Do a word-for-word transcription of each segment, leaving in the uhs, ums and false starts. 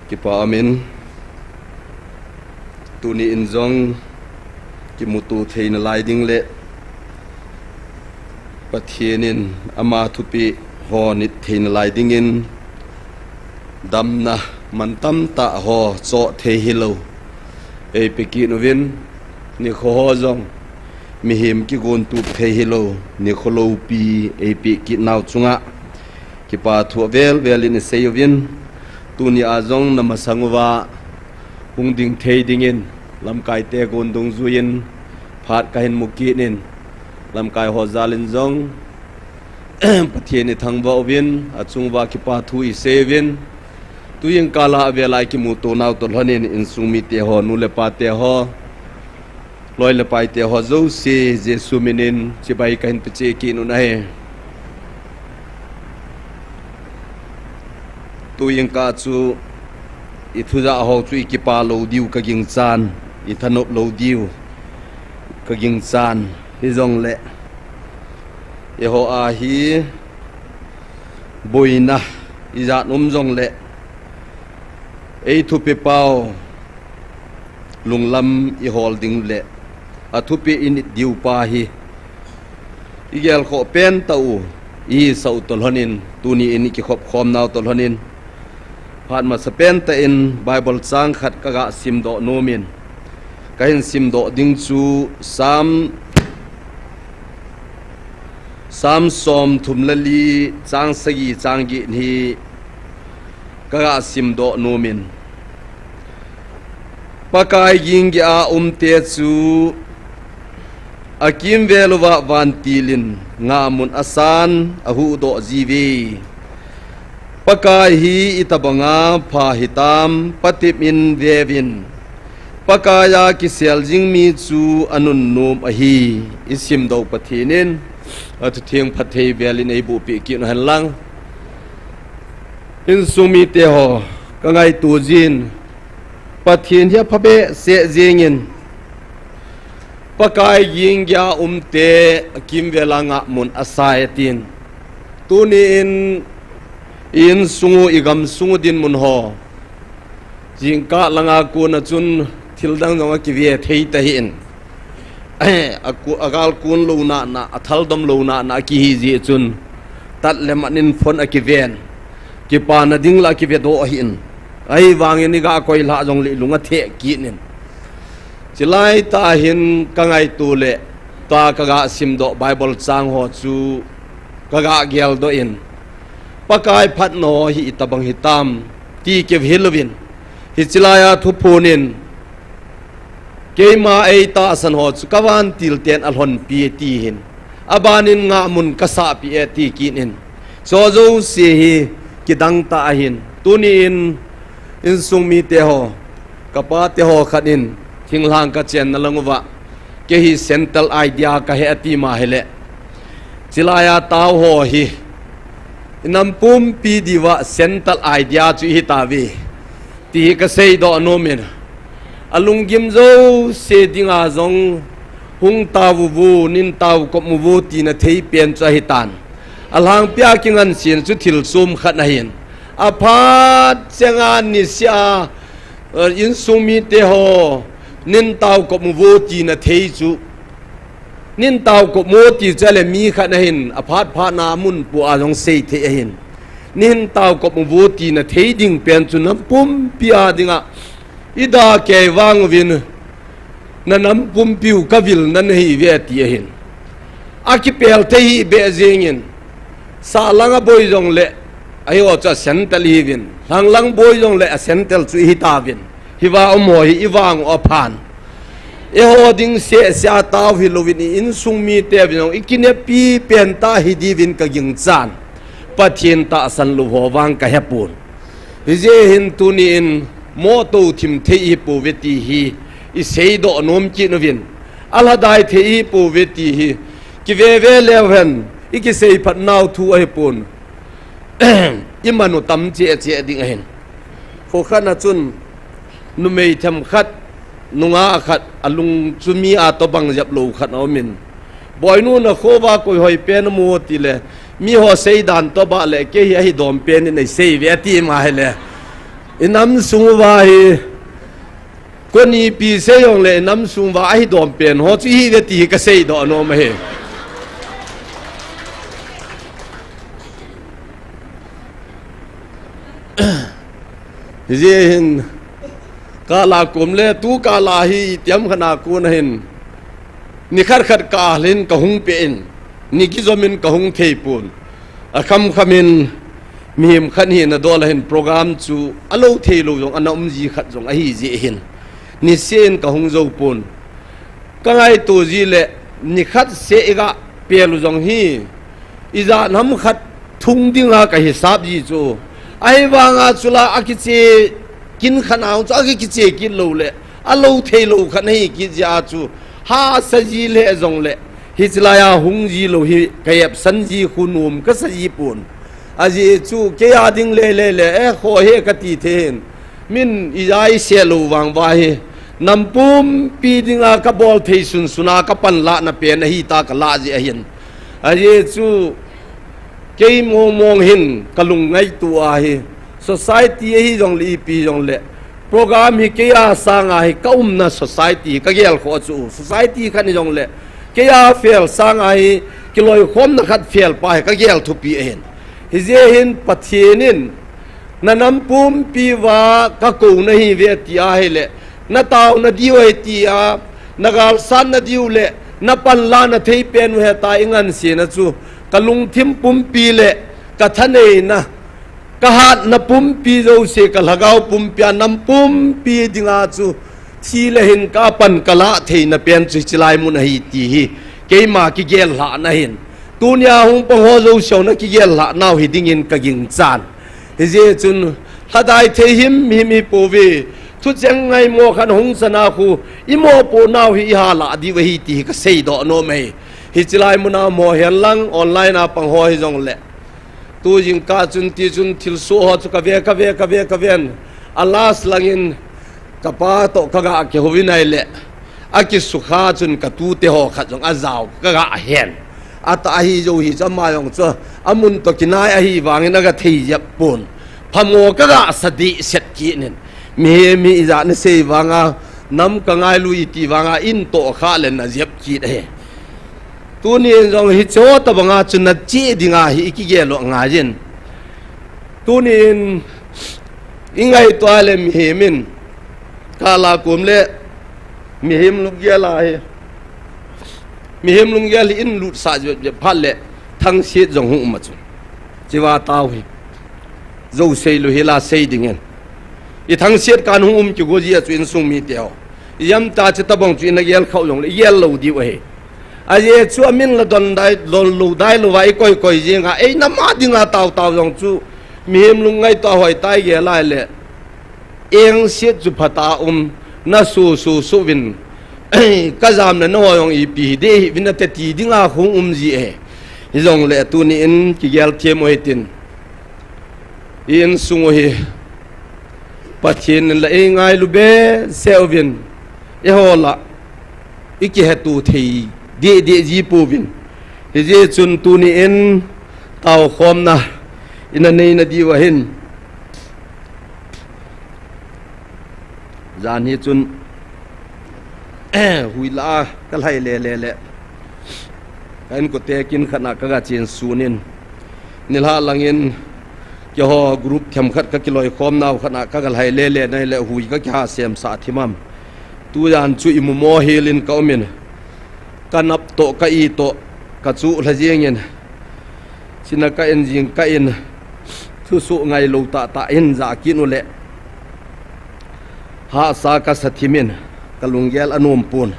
Kipa amin, tuni in jong kimuto theina lai ding le Pathen in ama thupeh ho nit theina lai dingin damna mantam tah ho choh thei hilou eipe kit uvin, nikho ho jong mihem kigon tup thei hilou nikho loupi eipe kit nau chunga kipa thu avel vel in isei uvin, tuni a jong na masang uva hung ding thei dingin lamkai te gon dungjuiyin phat kahin mu kit in, lamkai ho jal in jong Pathen ithangvah uvin, achung uva kipa thu isei uvin, tuin kala avel a ikimuto nau toh lhon in insung mite ho, nu le pa te ho, loi le pai te ho jouse Jesu min in chibai kahin pe cheh kit un ahi. Tuin ka chu ithu jah ho chu ikipa lou diu ka ginchan, ithanop lou diu ka ginchan, hijongle eiho a hi boina ijat um jongle ei thupeh pau lunglam ihol ding le athupeh init diu pa hi igel khoh pen tah u, ihisah u toh lhon in, tuni in ikikhop khom nau toh lhon in, phat masa pen tah in Bible chang khat kaga simdoh nom in, kahin simdoh ding chu Psalm, Psalm somthum le li chang sagi chang get hi kaga simdoh nom in, Pakai gingia umte chu akimvel uva vantil in ngahmun asan ahuhdoh jiuve. Pakai hi itobanga pha hitam, patep in veuvin. Pakai a kisel jing mi chu anunnom ahi. Isimdoh Pathen in athutheng phatthei vel in eiboh peh kit u hen lang. Insung mite ho, kangaito jin, Pathen hi apha behseh jengin, Pakai gingia umte akimvel a ngahmun asai atin. Tuni in, i insung u, igam sung u dinmun ho, jingkah langa kona chun thildang jong akive thei tahih in, aku-, agalkon louna na, athaldom louna na akihi jeh chun, tat le mat in phone akiven, kipana ding la akivedoh ahin, ahivangin iga koilhah jongle ilung atheh kit in. Chulai tah hin kangaito le tua kaga simdoh Bible chang ho chu kaga geldoh in, Pakai phatna ho hi itobang hitam ti kihil uvin, hiche laia thuphon in keima eitahsan ho chu kavantil ten alhonpi e ti hin, abanin ngahmun kasahpi e ti kit in, chu jouse hi kidang tah ahin. Tuni in insung mite ho, kapate ho khat in thinglhang kachenna lang uva, kei hi Central India kahi ati ma hile, chulaia tao ho hi inam pumpi diuva Central India chu ihitauve ti hi kaseidoh nom in, alunggim jouse dinga jong hung tao uvo, nin tao kop uvo tina thei pen chu ahitan. Alhangpia kingansena chu thil chom khat ahin, aphat chenga nisea, eh, insung mite ho nin tao kop uvo tina thei chu, nin tao kop uvo ti chu ale mi khat ahin, aphat phatna amun pua jong sei thei ahin. Nin tao kop uvo tina thei ding pen chu nam pumpia dinga ida kei vang uvin, na nam pumpiu kavilna nahiuve ti ahin. Akipel thei hih beh jengin, sahlang a boi jongle, ahiho chu a Central ihiuvin, lhanglang boi jongle a Central chu ihitauvin, hiva umho hi ivang u aphan. Eiho ding sehsea tao hilouvin i insung mite uvin jong ikinepi pen tah hidiuvin kaginchan, Pathen tahsan lou ho vang kahepon. Hijeh hin tuni in moto thim thei ihipouve ti hi iseidoh nom kit uvin, alhadai thei ihipouve ti hi kiveve leuhen, ikisei phatnau thu ahipon, imanu tam cheh cheh ding ahin. Kho khat na chun numei themkhat, nungah khat, alung chu mi a tobang jeplou khat aumin, Boinu, nakhouva koi hoipen namu tile, miho seidan tobang le kei hi ahidom pen in eiseiuve ati ma hile, Inam sung uva hi, koni pi sei jongle inam sung uva ahi dom pen ho chu ihi ve ti hi kasei doh nom ahi. Hijeh hin, kala kum le tu kala hi tiam khana kuna hin, nikhat khat kah in kahung pe in, ni kijom in kahung thei pon. Akham kham in, mihem khat hina dol a hin program chu alo thei lou jong ana um ji khat jong ahi jeh hin, niseh in kahung jou pon. Kangaito ji le, nikhat seh iga pel u jong hi, ijat ham khat thung dinga kahisap ji chu. Ahivanga chula akiche kin khat a chu akiche kit lou le, alo thei lou khat nahi kit jeh a chu, hahsa ji le jongle, hiche laiya hung ji lou hi, ka epsan ji khu nom kasa ji pon. Ajeh chu, kei a ding le le le, eh, kho he kati thei hin. Min ija isei lou vang uva hi, nam pumpi dinga kabol thei sunsun a kapan lahna pen ahi ta kalah jeh ahin. Ajeh chu, kei mong mong hin kalung ngaito ahi, society ahi jongle ipi jongle, program hi kei a sanga hi kaumna society hi kagel khoh chu, society khat hijongle, kei a fel sanga hi kiloikhomna khat fel pa hi kagel thupi ahin. Hijeh hin Pathen in, na nam pumpi uva kakou nahi ve ti ahile, na taona diu ahi tia, na galsatna diu le, na panlahna thei pen u heta ingansena chu, kalungthim pumpi le, kathaneina, kahatna pumpi jouse, kalhagao pumpi a nam pumpi dinga chu, thi le hin kapan kalah theina pen chu hiche lai mun ahi ti hi, keima kigel lhahna hin. Tunia hung pang ho jouse na kigel lhah nau hi dingin kaginchan. Hijeh chun, lhadai thei himhim ipouve, thucheng ngaimo khat hung chana khu, imopoh nau hi ihalah diu ahi ti hi kasei doh nom e. Hiche lai muna mo hen lang, online a pang ho hijongle, tu jingkah chun tichun thilsoh ho chu kave, kave, kave, kaven. A last langin kapa toh kaga kihouvin ahile, akisukha chun katute ho khat jong ajao kaga hen. Atah ahi jou hi chu ama jong chu, amun toh kinai ahivangin aga thei jep pon. Phamo kaga sa dehset kit in. Mihem hi ijat nasei vanga, nam kangailu iti vanga, in toh khah le najep kit ahi. Tunin jong hicheho tobanga chu nache dinga hi ikigel u angaiyin. Tunin ingaito a le mihem in, kala kum le mihem lunggel ahi. Mihem lunggel hi in lutsah jep jep phat le thangset jong hung um a chu. Chiva tao hi. Jou seilu hila sei dingin. Ithangset kan hung um kigo ji a chu insung mite ho. Ijemtia chu tobang chu ina gel khah jongle, igel lou diu ahi. Ajeh chu amin la don dai, don lou dai louva ikoi koi jinga, einam a dinga tao tao jong chu, mihem lungngaito a hoitah igel a le, engset chu phatah a um, nasu su suvin, kajamna naho jong ipi hi dei hih uvin ati dinga hung um ji e. Hijongle tuni in kigel them u hitin. I insung u hi Pathen in la eingailu behseh uvin, eiho la ikiheto thei deh deh ji pouvin. Hijeh chun tuni in taokhomna ina neina diu ahin. Jan hi chun, hui lah a kalhai le le le, ka inkote kin khat na kaga chensun in, nilhah langin keiho group themkhat kakiloikhom nau khat na kaga lhai le le nai le hui kakihah semsah thim am. Tujan chu imumo hel in kaum in, kanap toh ka-i toh kachuh lha jengin, china ka-in jing ka-in, thusoh ngailou tahtah hin jah kit uleh, hahsa kasa thim in, kalunggel anom pon.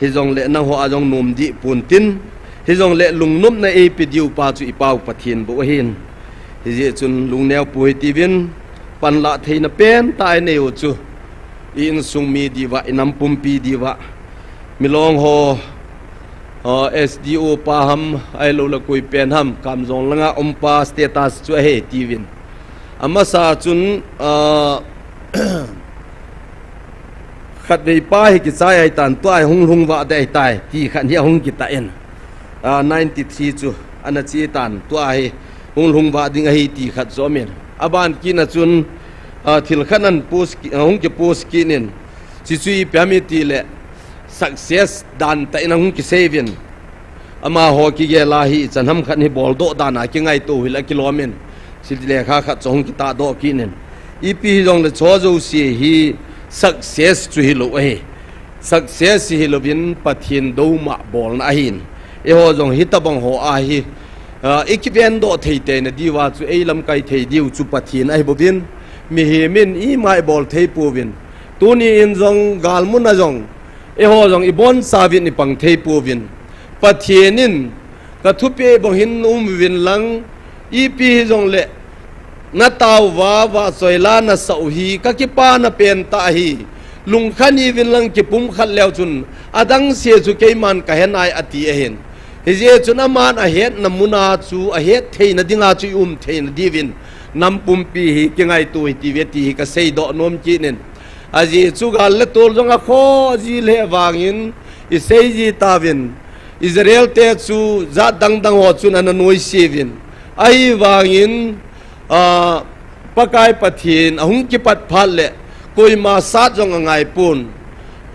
Hijongleh nangho a jong nom deh pon tin, hijongleh lungnopna eipe diu pa chu iPau Pathen bou ahin. Hijeh chun lungneo pou hitiuvin, panlah theina pentah a inei u chu, i insung mi diuva, inam pumpi diuva, Milong ho, SDO pa ham, ahilouleh koi pen ham, Kamjong langa um pa status chu ahi tiuvin. Amasa chun, khatvei pa hi kichai ahitan, tua hi hung lhung vah ding ahitai, ti khat hi ahung kitah in. Ninety-three chu ana che tan, tua hi hung lhung vah ding ahi ti khat chu aumin. Aban kit na chun, a, thil khat nan post ki, a, hung ki post kit in, chuchu ipi ham itile, success dan tah in ahung kisei uvin. Amaho kigel a hi ichan ham khat hi boldoh dan a kingaito u hile akilom in. Chuti lekha khat chu hung kitahdoh kit in. Ipi hijongle chujouse hi success chu hilou ahi. Success hilouvin Pathen douna bolna ahin. Eiho jong hitobang ho a hi, a, ikivendoh thei teina diuva chu eilamkai thei diu chu Pathen ahi bouvin. Mihem in ima ibol thei pouvin. Tuni in jong galmun a jong, eiho jong ibonchauvin ipang thei pouvin. Pathen in ka thupeh bang hin um uvin lang, ipi hijongle, na taova, vahchoi la nasah u hi, ka kipana pen tah ahi. Lungkhan uvin lang kipumkhat leu chun, adang se chu keiman ka he nai ati ahin. Hijeh chun aman ahetna mun a chu, ahet theina dinga chu i um theina diuvin, nam pumpi hi kingaito hite uve ti hi ka seidoh nom kit in. Ajeh chu gal le tol jong akhoh ji lheh vangin, isei ji tauvin. Israel te chu jat dangdang ho chun ana nuisat uvin. Ahivangin, a, Pakai Pathen ahung kipat phat le, koima sat jong angai pon.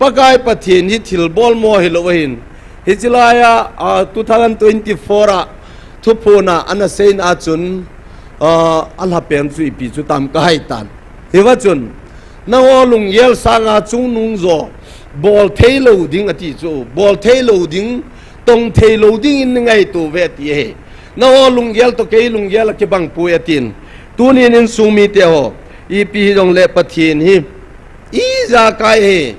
Pakai Pathen hi thilbol mo hilou ahin. Hiche laiya, a, two thousand twenty-four a, thuphon a, ana seina a chun, a, alhapen chu ipi chu tam kahai tan. Hiva chun, nangho lunggel sanga chungnung jo, bol thei lou ding ati chu, bol thei lou ding, tong thei lou ding in ngaito uve ati ahi. Nangho lunggel toh kei lunggel akibang poi atin. Tunin insung mite ho, ipi hijongle Pathen hi, ijakai hi,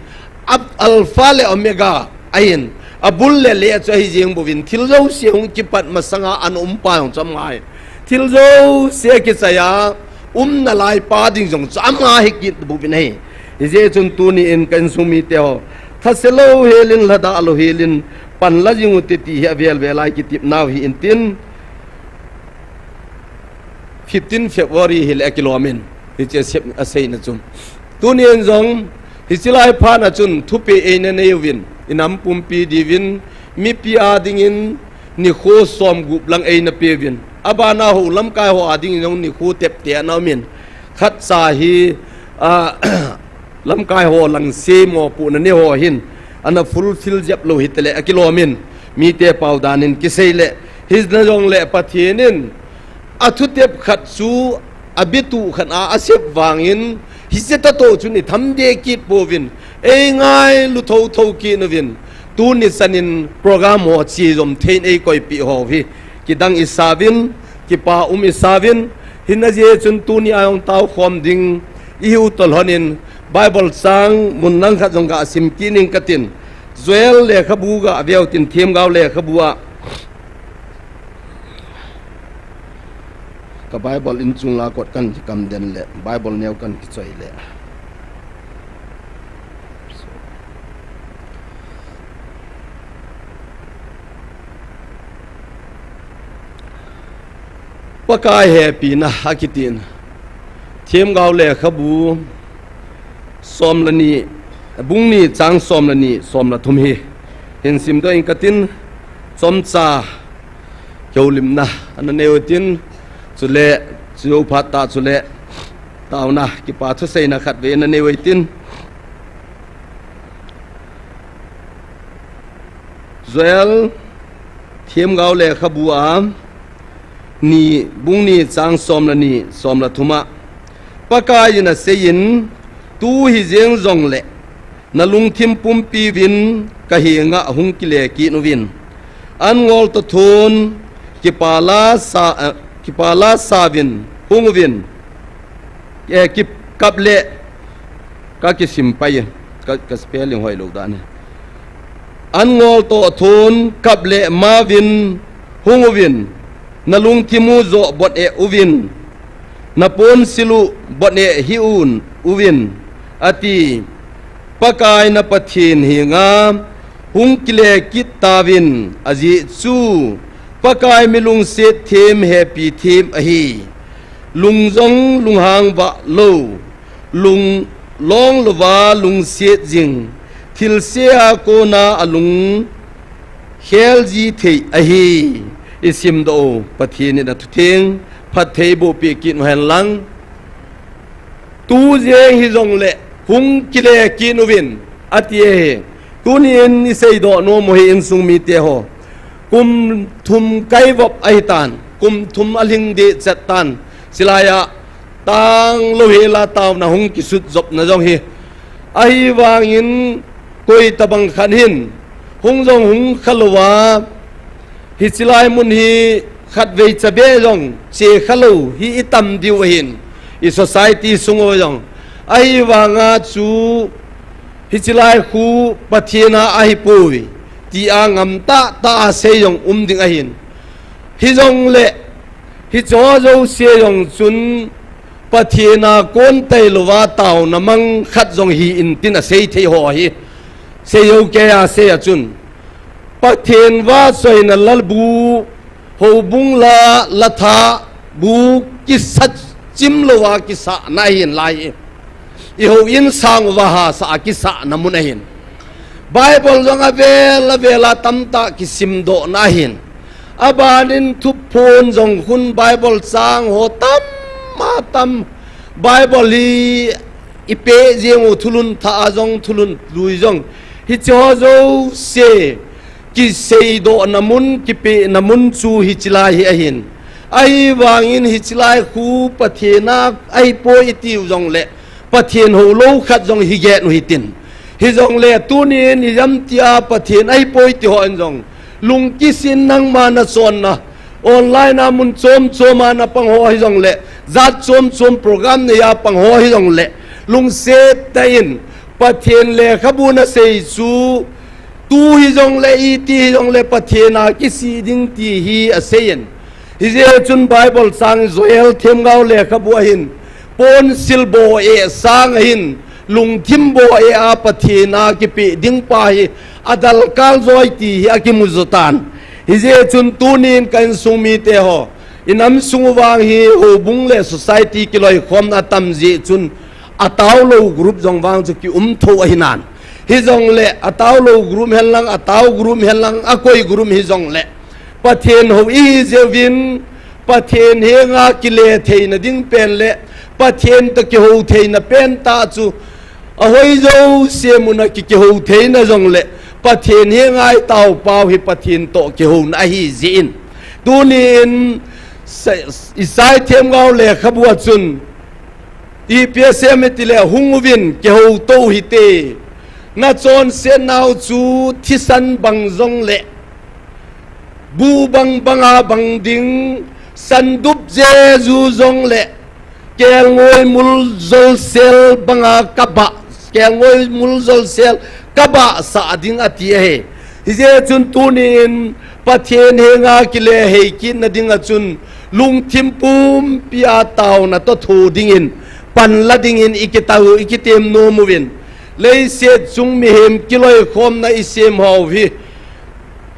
Alpha le Omega ahin, abul le le chu ahi jeng bouvin, thil jouse hung kipat masanga ana um pa jong chu ama ahi. Thil jouse kichai a, umna lai pa ding jong chu ama ahi kit bouvin ahi. Hijeh chun tuni in ka insung mite ho, thase lou helin, lhadah lou helin, panla jing ute ti hi avel vel a i kitepnau hi intin, fifteen February hile akilom in, hiche asep, aseina chun. Tunin jong, hiche lai phat a chun thupeh eina nei uvin, inam pumpi diuvin, mipi a dingin, nikho som gup lang eina pe uvin. Abana ho lamkai ho a dingin jong nikho tepte ana um in. Khatcha hi, a, lamkai ho lang seimo pu na ni ho hin, ana fulfill jep lou hitele akilom in. Mite pao dan in kisei le, hijeh a jongle Pathen in, athutep khat chu, abitu khat a, asep vangin, hiche tah toh chun i tham deh kit pouvin, ei ngailu thotho kit uvin, tuni chanin program ho chejom thei in ei koipeh ho hi, kidang i sa uvin, kipa um i sa uvin, hinlah ajeh chun tuni a jong tao khom ding, i hiu toh lhonin, Bible chang mun lang khat jong ga sim kit ning katin, Joel lekhabu ga veu tin themgao lekhabu a, Ka Bible in chung la kot kan kikam den le, Bible neo kan kichoi le. Pakai hepina akitin. Themgao lekhabu som le ni, bung ni chang som le ni, som le thum hi. Hin simdoh ing katin, chomcha kihoulimna ana nei utin, chule, chujou phat a chule, taona, kipa thuseina khatvei ana nei utin. Joel, themgao lekhabu a, ni, bung ni chang som le ni, som le thum a. Pakai in aseiyin, tu hijeng jongle, na lungthim pumpi uvin ka henga hung kile kit uvin. An ngol toh thon, kipa la sa, eh, kipa la sa uvin, hung uvin. Eh, ki, kap le, ka kisim pai, ka, ka spelling hoilou dan e. An ngol toh thon, kap le ma uvin, hung uvin. Na lungthim u jo bot e uvin. Na ponsil u bot e hi un uvin. Ati, Pakai na Pathen henga, hung kile kit tauvin, ajeh chu, Pakai mi lungset them hepi them ahi. Lung jong lunghang vah lou, lung long louva lungset jing, thilse a kona alung khel ji thei ahi. I simdoh u, Pathen in athutheng phatthei boh peh kit u hen lang. Tu jeng hijongle hung kile kit uvin, ati ahi. Tunin isei doh nom u hi insung mite ho. Kum thum kaivop ahitan, kum thum alhing deh chet tan. Chulaiya tang louhela taona hung kisut jopna jong hi. Ahivangin koi tabang khat hin hung jong hung kha louva, hiche lai mun hi khatvei chabeh jong che kha lou hi itam diu ahin, i society sung uva jong. Ahivanga chu hiche lai khu Pathen a ahipoi tia ngam tahtah a sei jong um ding ahin. Hijongle hicheho jouse jong chun Pathen a kon tailouva taona mang khat jong hi intin asei thei ho ahi. Sei jou kei a sei a chun, Pathen vahchoina la bu, houbung la, la tha bu kisat chim louva kisahna ahin lai hi. I houin sang uva hahsa a kisahna mun ahin. Bible jong avel avel a tamtah kisimdohna ahin. Abanin thuphon jong khun Bible chang ho tam a tam. Bible hi ipeh jeng u thulhun thah a jong thulhun lui jong. Hicheho jouse kiseidohna mun, kipehna mun chu hiche lai hi ahin. Ahivangin hiche lai khu Pathen a ahipoi itiu jongle, Pathen houlou khat jong hi get u hitin. Hijongle tunin ijemtia Pathen ahipoi ti hon jong, lungkisin nangma nachonna, online a mun chom chom a napang ho hijongle, jat chom chom program neiya pang ho hijongle, lungset tah in Pathen lekhabu nasei chu tu hijongle, iti hijongle Pathen a kisih ding ti hi aseiyin. Hijeh chun Bible chang Joel themgao lekhabu ahin, ponsil boh eh sang ahin, lungthim boh eh a Pathen a kipeh ding pa hi adelkal joi ti hi akimu jotan. Hijeh chun tunin ka insung mite ho, inam sung u vang hi houbung le society kiloikhomna atam jeh chun ataolou group jong vang chu kium tho ahinan. Hijongle ataolou group henlang, atao group henlang, akoi group hijongle, Pathen hou ihi jeh uvin, Pathen henga kile theina ding pen le Pathen toh kihou theina pen tah chu ahoi jouse muna ki, kihou theina jongle Pathen henga itaopau hi Pathen toh kihouna ahi jeh in. Tunin Isai themgao lekhabu a chun, ipi asei em itile, hung uvin kihouto uhite. Nachonsetnau chu thisan bang jongle, bu bang banga bang ding, sandup jeju jongle, kelngoi mul jolsel banga kabah, kelngoi mul jolsel kabahsah ding ati ahi. Hijeh chun tunin Pathen henga kile hei kitna dinga chun lungthim pumpia taona toh tho dingin, panla dingin ikitao, ikitem nom uvin. Leiset chung mihem kiloikhomna isem hou hi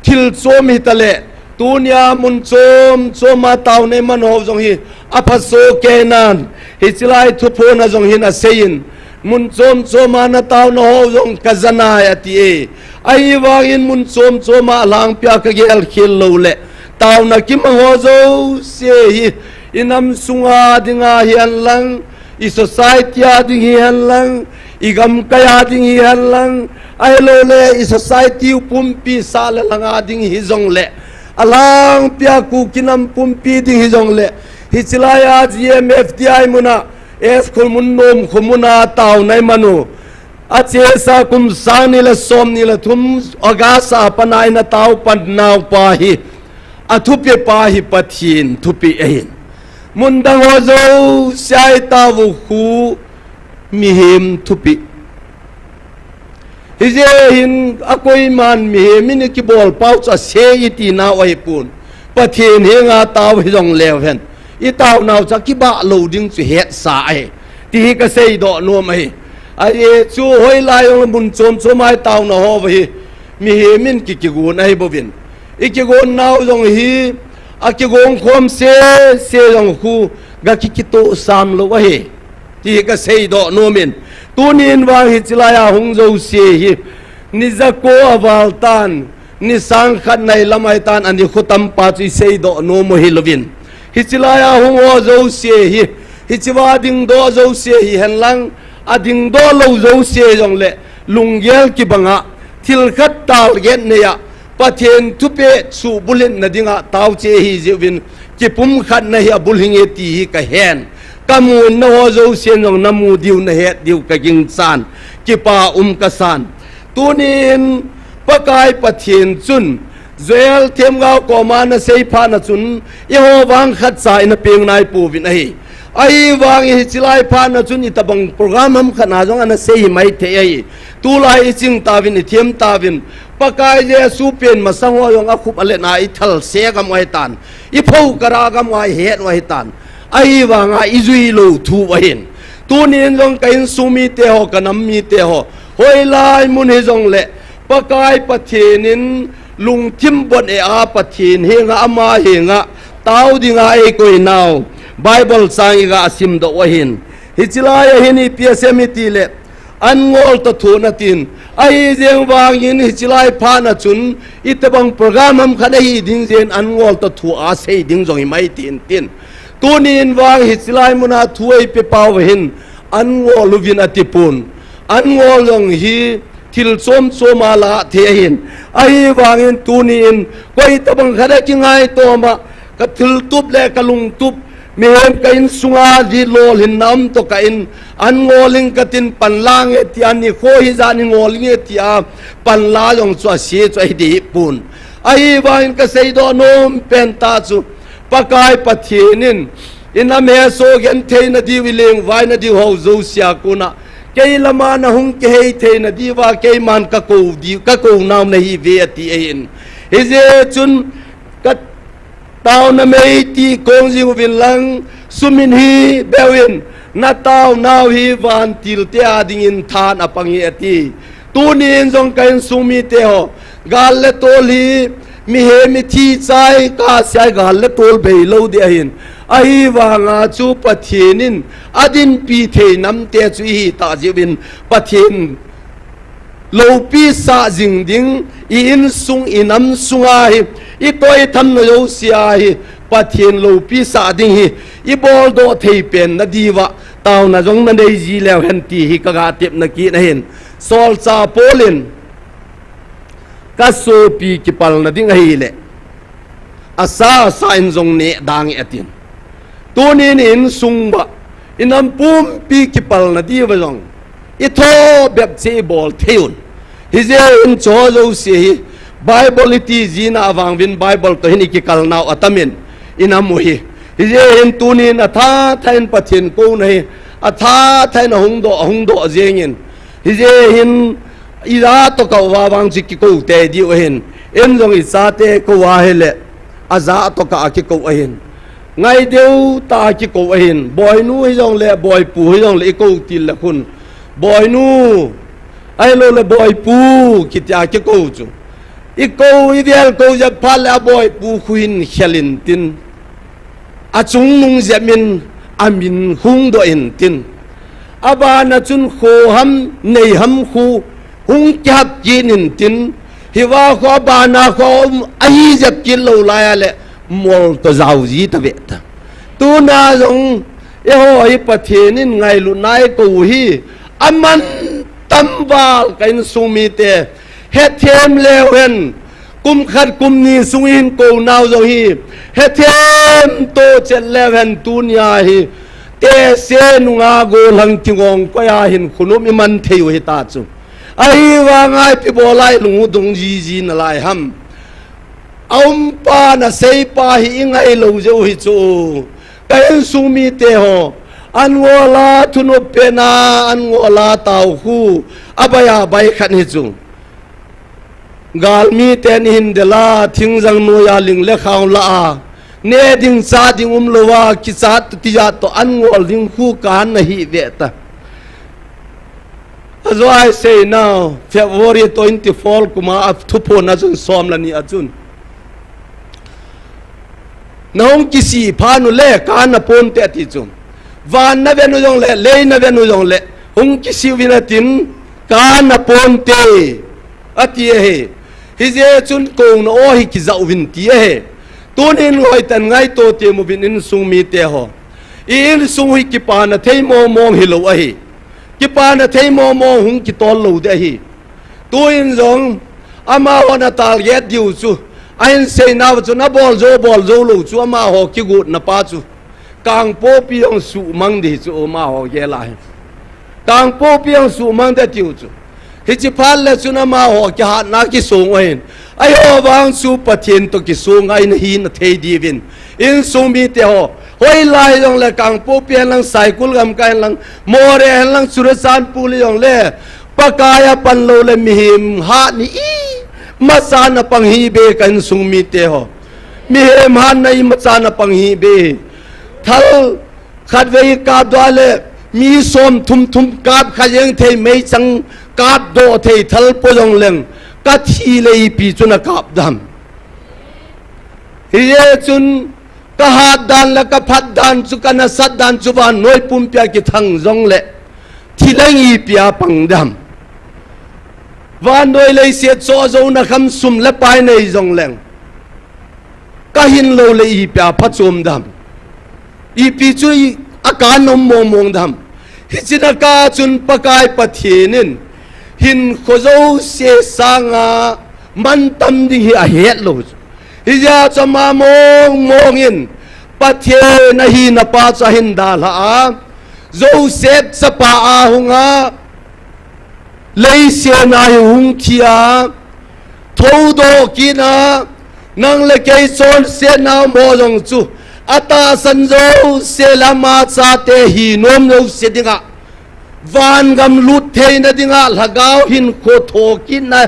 thil chom hitale, tunia mun chom choma taona iman hou jong hi aphaso keinan, hiche lai thuphona jong hin aseiyin, mun chom choma nataona hou jong kajanai ati e. Ahivangin mun chom choma alhangpia kagelkhel loule, taona kimang ho jouse hi, inam sunga dinga hihenlang, i society a ding hihenlang, i gamkai a ding hihenlang, ahiloule i society u pumpi sah le lhanga ding hijongle, alhangpia Kuki nam pumpi ding hijongle, hiche laiya GMFDI muna, S Khulmun Nomkho muna taona imanu, achesa kum sang ni le som ni le thum August a pana ina taopan naupa hi, athupepa hi Pathen thupeh ahin. Mundang ho jousea itaovu khu mihem thupeh. Hijeh hin akoiman mihem in ikibolpau chu ase itinau ahipon, Pathen henga tao hijongleu hen, itaonau chu akibah lou ding chu hetsa ahi, ti hi kaseidoh nom ahi. Ajeh chu hoilai jong mun chom choma itaona hou hi mihem in ki, kigon ahibouvin, ikigonnau jong hi akigong khom sese jong khu gaki, kitohsam lou ahi, ti hi kaseidoh nomin. Tunin vang hiche laiya hung jouse hi, ni jako avaltan, ni sangkhat nailam ahitan, ani kho tampa chu iseidoh nom u hilouvin, hiche laiya hung ho jouse hi Hichea dingdoh jouse hihen lang, adingdoh lou jouse jongle, lunggel kibanga, thil khat target neiya, Pathen thupeh chu bulhitna dinga taoche ahi jeh uvin, kipumkhatna hi abulhinge ti hi kahen. Kamu nao jousen jong namu diu nahet diu kagingchan. Kipa um kasan. Tunin Pakai Pathen chun Joel themgao koma ana seiphat na chun, eiho vang khatcha ina peng naipouvin ahi. Ahivangin hiche lai phat na chun itobang program ham khat na jong ana sei himai thei ahi. Tulai iching tauvin, ithem tauvin. Pakai Jesu pen masang ho jong akhup alet na ithal se gam u ahitan. Ipho kara gam u ahet u ahitan. Ahivanga ijui lou thu u ahin. Tunin jong ka insung mite ho, ka nam mite ho, hoilai mun hijongle, Pakai Pathen in lungthim bot e a Pathen henga, ama henga tao dinga eikoi nau Bible chang iga simdoh u ahin. Hiche lai ahin ipi asei em itile, an ngol toh thoh na tin. Ahijeng vangin hiche lai phat na chun, itobang program ham khat ahi ding jeh in an ngol toh thoh a sei ding jong himai tin tin. Tunin vang hiche lai muna thu eipe pau hin, an ngol uvin atipon. An ngol jong hi thil chom chom a la thei ahin. Ahivangin tunin, koi tobang khat a kingaitoma, ka thiltup le ka lungtup, mihem ka insunga di lolhinna um toh ka in, an ngol ing katin panla nge tia, nikho hijat in ngol inge tia, panla jong chu ase chu ahi deh pon. Ahivangin ka seidoh nom pen tah chu, Pakai Pathen in, inam hesoh genthei nadiu, ilengvai nadiu ho jouse a kona, kei lama nahung kihei thei nadiuva, keiman ka kou diu, ka kou nau nahiuve ati ahin. Hijeh chun, ka taona mei ti kong jing uvin lang, sum in hi beuvin, na taonau hi vantil te a dingin than apang hi ati. Tunin jong ka insung mite ho, gal le tol hi, mihem ithi chai, ka siai gal le tol bei lou ding ahin. Ahivanga chu Pathen in adinpi thei nam te chu ihi tah jeh uvin Pathen loupi sah jing ding, i insung, i nam sunga hi, i toh i thamna jouse a hi, Pathen loupi sah ding hi, i boldoh thei pen nadiuva, taona jong nanei ji leu hen ti hi kaga tepna kit ahin. Solchah Paul in, ka sopi kipalna ding ahile, asa asa in jong neh dang e atin. Tunin i insung uva, i nam pumpi kipalna diuva jong, i thoh bep cheh i bol thei un. Hijeh in hiche jouse hi, Bible iti jing na avang uvin Bible toh hin i kikal nau atam in, i nam u hi. Hijeh in tunin atha tha in Pathen kouna hi, atha tha in ahung doh, ahung doh jeng in. Hijeh in, ija toh kah uva vang chu kikou tei diu ahin. Ei jong i chate kou ahile, aja toh kah a kikou ahin. Ngaideu tah a kikou ahin. Boinu hijongle, boipu hijongle, i kou til le khun. Boinu, ahilou le boipu, kitia kikou chu. I kou, i vel kou jep phat le aboipu khu hin khel in tin. Achungnung jep in amin hung doh in tin. Abana chun kho ham, nei ham khu hung kihap kit in tin. Hiva kho abana kho um ahi jep kit lou lai a le mol toh jao ji tave ta. Tuna jong eiho hi Pathen in ngailutna eikou hi aman tam val ka insung mite. Hethem leu hen, kum khat kum ni sung hin kou nau jong hi, hethem toh chet leu hen tunia hi, tese nunga golhang kingong koi a hin khonung i man thei u hita chu. Ahivanga ipi bol a i lung u dong jiji nalai ham. Aumpa naseipa hi i ngailou jeh u hi chu. Ka insung mite ho, an ngol a thunop pen a, an ngol a tao khu, abai abai khat hi chu. Galmi ten i hin del a, thingjang noi a ling le khao la a, ne ding cha ding umlou a, kichat toh tijat toh an ngol ding khu ka nahi ve ta. Ajo a i sei nau, February twenty-four kum a thuphon a chun som le ni a chun. Nahung kisih phat u le, ka naponte ati chu. Van naven u jongle, lei naven u jongle, hung kisih uvin atin, ka naponte, ati ahi. Hijeh chun kouna o hi kija uvin ti ahi. Tunin hoitah in ngaito temun insung mite ho. I insung hi kipana thei mong mong hilou ahi. Kipana thei mong mong hung kitol lou ding ahi. Tuin jong amahon atarget diu chu, ahin seinau chu, nabol jou, bol jou lou chu, amaho kigotna pa chu Kangpokpi jong suhmang ding chu amaho gel ahi. Kangpokpi jong suhmang ding atiu chu. Hichi phat le chun amaho kihatna kisong u ahin. Ahi ho vang chu Pathen toh kisong a inhina thei diuvin, insung mite ho, hoilai jongle Kangpokpi hen lang, Saikul gamkai hen lang, Moreh hen lang, Churachandpur le jongle, Pakai a pan lou le mihem hat hi imacha na pang hih beh, ka insung mite ho. Mihem hatna imacha na pang hih beh. Thal khatvei kap doh le mi som thum thum kap kha jeng thei, meichang kap doh thei thal po jongleng, kathi le ipi chu nakap dam. Hijeh chun kahat dan le kaphat dan chu, kanasat dan chu vannoi pumpia kithang jongle, thi leng ipi a pang dam. Vannoi leiset choh jouna kham sum le pai nei jongleng, kahin lou le ipi a phachom dam. Ipi chu i, akan um mong mong dam. Hichina kah chun Pakai Pathen in hinkho jouse sanga mantam ding hi ahet lou chu. Hijeh chun ama mong mong in Pathen ahina pa chu ahin dalha a, Joseph chapa a hung a, leiset a hi hung thi a, thoudoh kit a, nang le kei chonsetna um ho jong chu, atahsan jouse le ama chate hi nom jouse dinga, vangam lut theina dinga, lhagao hinkho thokitna,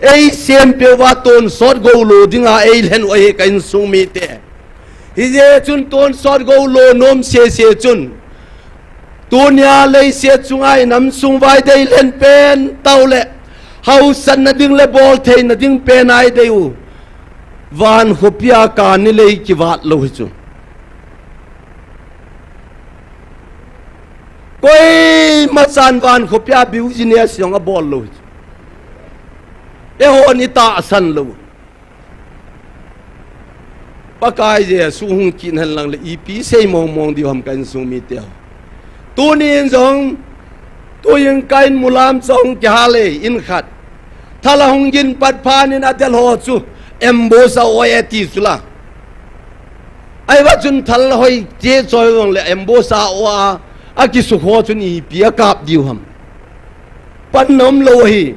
eisempeh uva tonsot gou lo dinga eilhen u ahi, ka insung mite. Hijeh chun tonsot gou lo nom sese chun, tunia leiset chunga inam sung vai dei lhen pen tau le, hausatna ding le boltheina ding pen a idei u, vankhopia kani lei kivat lou hi chu. Koimachan vankhopia business jong abol lou hi chu. Eihon itahsan lou. Pakai Jesu hung kit hen lang le ipi sei mong mong diu ham, ka insung mite ho. Tunin jong, tuin ka inmulam chong kihal e, in khat. Thal ahung gin pat phat in adel ho chu ambush a oi ati chu la. Ahivang chun thal hoi che choi jongle ambush a oi a, akisukha ho chun ipi akap diu ham. Panna umlou ahi.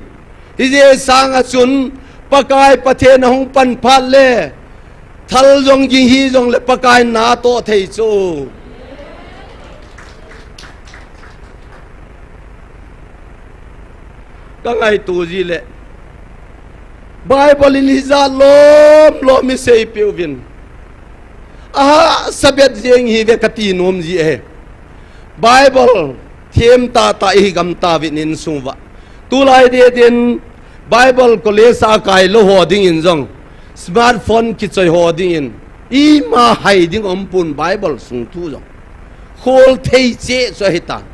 Hijeh sanga chun Pakai Pathen ahung pan phat le, thal jong ging hi jongle Pakai natoh thei chu. Ka ngaito ji le, Bible in hijat lom lom iseipeh uvin, ahahsa bet jeng hi ve kati nom ji e. Bible them tahtah ihi gam tauvin insung uva. Tulai deh din Bible college a kai lou ho dingin jong, smartphone kichoi ho dingin, ima hai ding umpon, Bible sung thu jong khol thei cheh chu ahitan.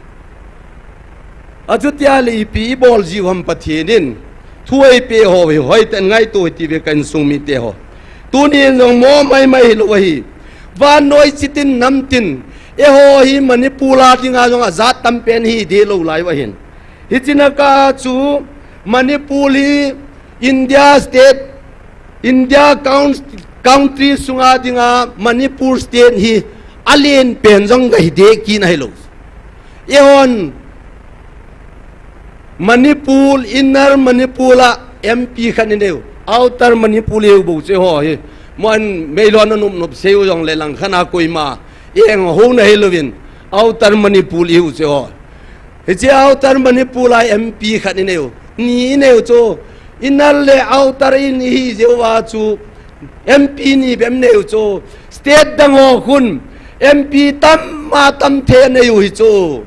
Achutia le ipi ibol jiu ham, Pathen in thu eipeh ho hi hoitah in ngaito hite ve, ka insung mite ho. Tunin jong mo mai mai hilou ahi. Vannoi chitin namtin, eiho hi Manipur a dinga jong ajat tam pen hi deh lou lai u ahin. Hichina kah chu Manipur hi India state, India coun-, country sunga dinga Manipur state hi alen pen jong gahi deh kit ahilou. Eihon Manipur, Inner Manipur a M P khat inei u, Outer Manipur ihiu bou chu eiho hi. Mon meilhon nanop nop sei u jongle langkhat a koima eng hou nahilouvin, Outer Manipur ihiu chu eiho. Hiche Outer Manipur a M P khat inei u, ni inei u chu, Inner le Outer in ihi jeh uva chu, M P ni bep inei u chu, state dang ho khun M P tam a tam thei anei u hi chu.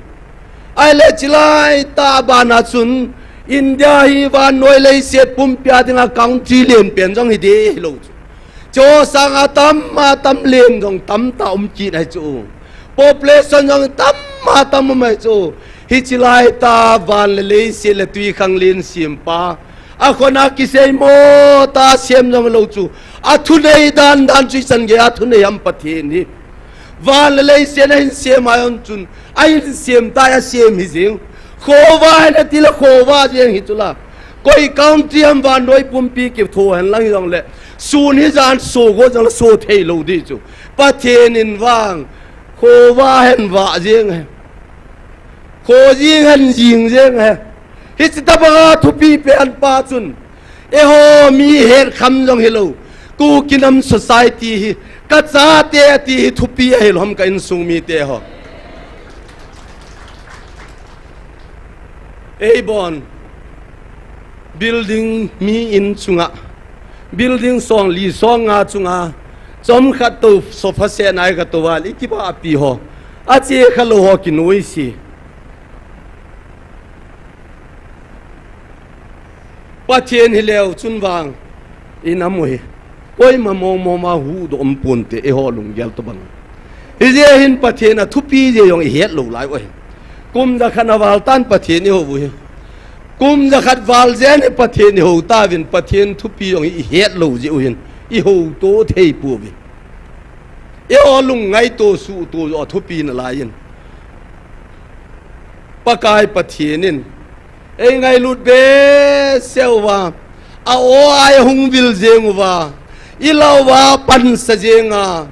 Ahile chulai tah a bana chun India hi vannoi leiset pumpia dinga country len pen jong hi deh hilou chu. Chu sanga tam a tam len jong tamtah um kit ahi chu. Population jong tam a tam um ahi chu. Hiche laitah a van le leiset le twikhanglen sempa, akhona kisei mo tah a sem jong lou chu, athunei dan dan chu ichan gei a thunei ham Pathen hi. Van le leiset ahin sem a jong chun, ahin sem tai, asem hi jeng. Khouvah hen ati le khouvah jeng hi chula. Koi country ham vannoi pumpi kitho hen lang hi jongle, sun hi jan so go jongle so thei lou di chu. Pathen in vang, khouvah hen vah jeng hen. Kho jing hen jing jeng hen. Hichi tabanga thupi pen pa chun, eiho mi het kham jong hilou, Kuki nam society hi, ka chate ati hi thupi ahilou ham ka insung mite ho. Ei bon, building mi in chunga, building song li song nga chunga, chomkhat tou sofa set nai ka tou val, i kiba api ho, ache khalou ho kinoi si. Pathen hi leu chun vang, i nam u hi, koima mong mong ma huhdoh um ponte, eiho lunggel tobang. Hijeh hin Pathen a thupi jeh jong i het lou lai u ahi. Kum jakhat na val tan Pathen i hou u hi. Kum jakhat val jeh in Pathen i hou tauvin, Pathen thupi jong i het lou jeh u hin, i houto thei pouve. Eiho lung ngaito suhto jo thupi nalai in. Pakai Pathen in, ei ngailut behseh uva, a aw a ei hung vil jeng uva, i lau va pansa jenga,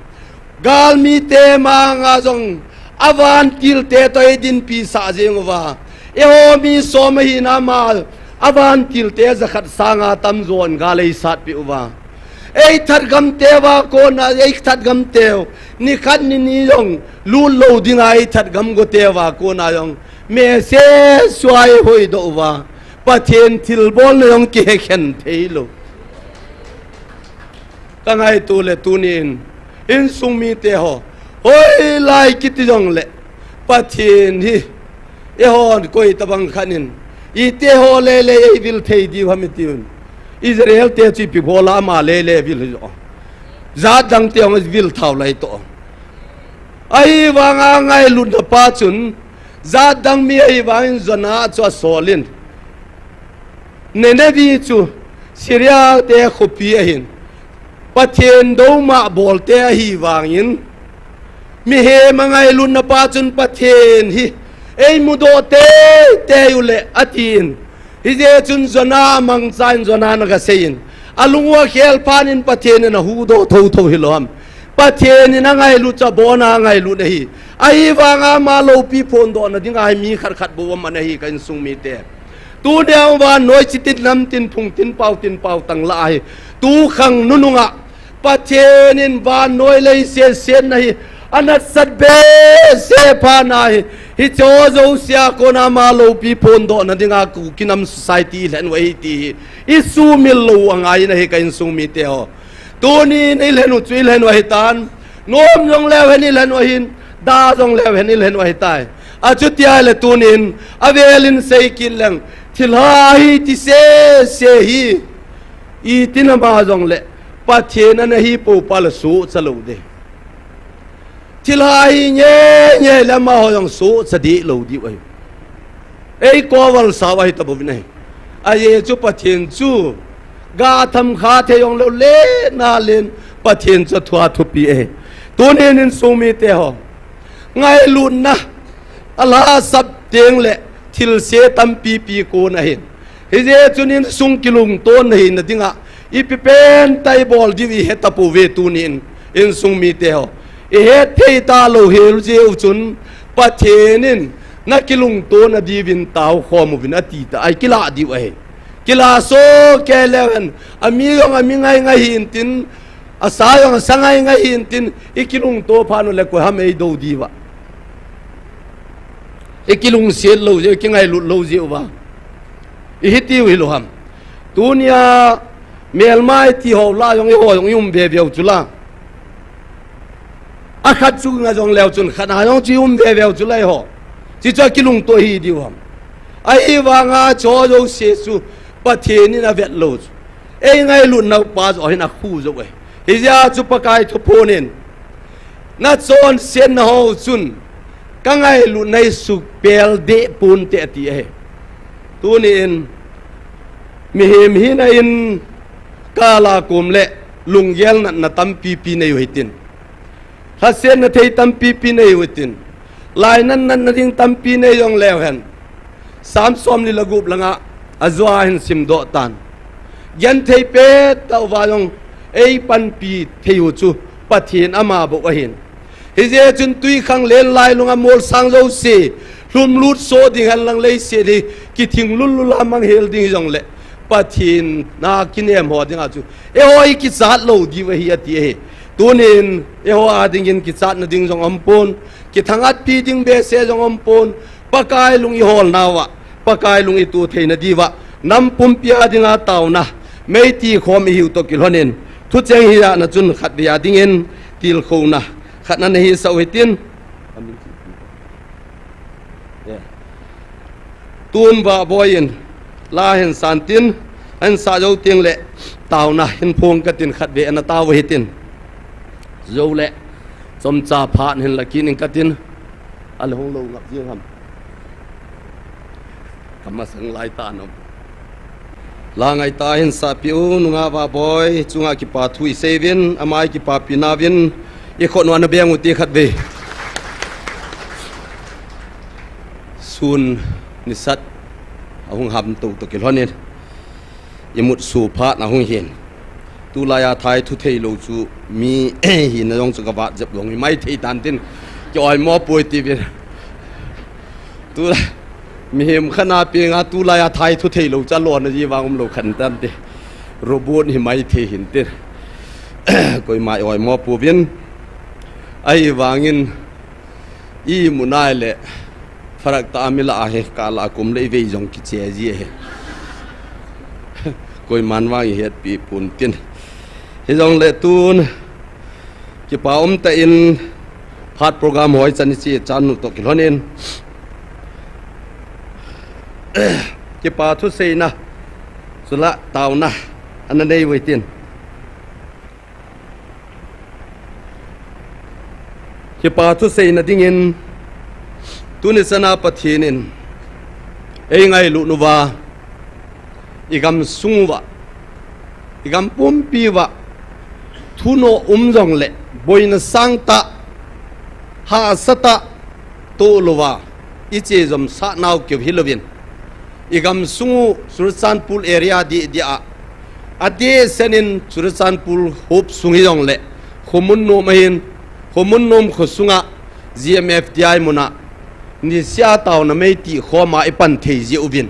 galmite manga jong, a vantilte toh ei dinpi sah jeng uva, eiho mi som ahina ma, a vantilte jakhat sanga tamjon gal ei satpeh uva. Ei that gamte va kona, ei that gamte u, nikhat nini jong, lut lou dinga ei that gam gote va kona jong, message suai hoidoh uva, Pathen thilbolna jong kihekhen thei lou. Ka ngaito le tunin, insung mite ho, hoilai kiti jongle, Pathen hi, eihon koi tabang khat in, ite ho lele ei vil thei diu ham i tiun. Israel te chu ipi bol a ama lele vil hi jo. Jat dang te hung vil thau lai toh. Ahivanga ngailutna pa chun, jat dang mi ahivangin Jonah chu asol in. Nineveh chu Syria te khopi ahin, Pathen douma bolte ahivangin, mihem a ngailutna pa chun Pathen hi ei mudoh teitei u le atin. Hijeh chun Jonah mangchan Jonah na kasei in, alung u akhel phat in Pathen in ahuhdoh thotho hilou ham. Pathen in angailut chu abona angailut ahi. Ahivanga ama loupi phondohna dinga hi mi khat khat bou aman ahi ka insung mite. Tunia vannoi chitin namtin phungtin pautin pautang lah ahi. Tukhang nununga Pathen in vannoi leiset setna hi anatsat behseh phat na hi. Hiche jousea kona ama loupi phondohna dinga Kuki nam society i lhen u ahi ti hi i sumil lou u angai in ahi ka insung mite ho. Tunin i lhen u chu i lhen u ahitan. Nom jong leu hen i lhen u ahin, da jong leu hen i lhen u ahitai. Achuti ahile tunin, avel in sei kit leng, thilha hi ti sese hi, itin ama jongle, Pathen ana hi pou pa le suhcha lou de. Thilha hi nge nge le amaho jong suhcha dih lou diu ahi. Ei koval sao ahi tabouvin ahi. Ajeh chu Pathen chu ga tham kha thei jong lou le na len Pathen chu athua thupi ahi. Tunin insung mite ho, ngailutna alhasap teng le thilse tampi pi kon ahin. Hijeh chun insung kilungtonna hina dinga ipi pen tah i bol diu i he tapouve tunin insung mite ho. I het thei talou hel jeh u chun Pathen in na kilungtona diuvin tao khom uvin ati ta, ai kilah diu ahi. Kilah soh kei leu hen, ami jong ami ngai ngai hintin, asa jong asa ngai ngai hintin, i kilungto phat u le koi ham ei dou diuva. I kilungset lou jeh u, i kingailut lou jeh uva. I hitiu hilou ham. Tunia melmai ti ho lah jong eiho jong i um veve u chula. Akhat chu nga jong leu chun khat a jong chu i um veve u chula eiho. Chuche chu kilungto hi diu ham. Ahivanga chuche jouse chu Pathen in avet lou chu. Ei ngailutna u pa joh hin akhu jou e. Hijeh a chu Pakai thuphon in, na chonsetna ho chun ka ngailutna hi sukpel deh ponte ati ahi. Tunin mihem hina in kala kom le lunggel natna tampi pi nei u hitin. Asenna thei tampi pi nei utin. Lai nan nan na ding tampi nei jong leu hen. Sam som li le gup langa ajua hin simdoh tan. Genthei pet tah uva jong ei panpi thei u chu Pathen ama bou ahin. Hijeh chun twikhanglen lailunga molsang jouse lhumlut soh ding hen lang leiset hi kithing lullul a manghel ding hijongle Pathen na kinem ho dinga chu eiho hi kichat lou diu ahi ati ahi. Tunin eiho a dingin kichatna ding jong umpon, kithangatpi ding behseh jong umpon, Pakai lung iholnauva, Pakai lung itu theina diuva, nam pumpi a dinga taona, meiti khom ihiu toh kilhonin, thucheng hi jana chun khatvei a dingin tilkhouna khat na nahisah u hitin. Tun Vahboi in la hin san tin, ahin sah jou teng le taona hin phong katin khatvei ana tao u hitin. Jou le chomcha phat hin la kit ing katin, ale hung lou ngap jing ham. Kamasang lai ta nom. La ngaitah a hin sahpeh u nungah Vahboi chunga kipa thu isei uvin, ama ikipapi nauvin, ikhut u ana beng u ti khatvei. Sun nisat ahung ham tou toh kilhonin, imut su phat na hung hin. Tulai a thai thu thei lou chu mi hina jong chu kavat jep lou hi mai thei tan tin, ki oimo poi ti uvin. Tulai mihem khat na penga tulai a thai thu thei lou chu alona ji vang um lou khat tan ti. Robot hi mai thei hin tin. Koima i oimo pouvin. Ahivangin imu nai le pharak tah a mi lah a hi kala kum le ivei jong kiche ji ahi. Koiman vang ihetpi pon tin. Hijongle tun kipa umtah in phat program hoi chan iche chan u toh kilhonin, kipa thuseina chule taona ana nei u hitin. Kipa thuseina dingin tuni chana Pathen in eingailut uva, igam sung uva, igam pumpi uva thunoh um jongle boina sangtah, hahsatah toh louva iche jom sah nau keu hilouvin, igam sung u Churachandpur area deh deh a, adeh senin Churachandpur hop sung hijongle Khomunnom ahin, Khomunnom kho sunga G M F D I muna nisea taona meiti khoma ipan thei jeh uvin,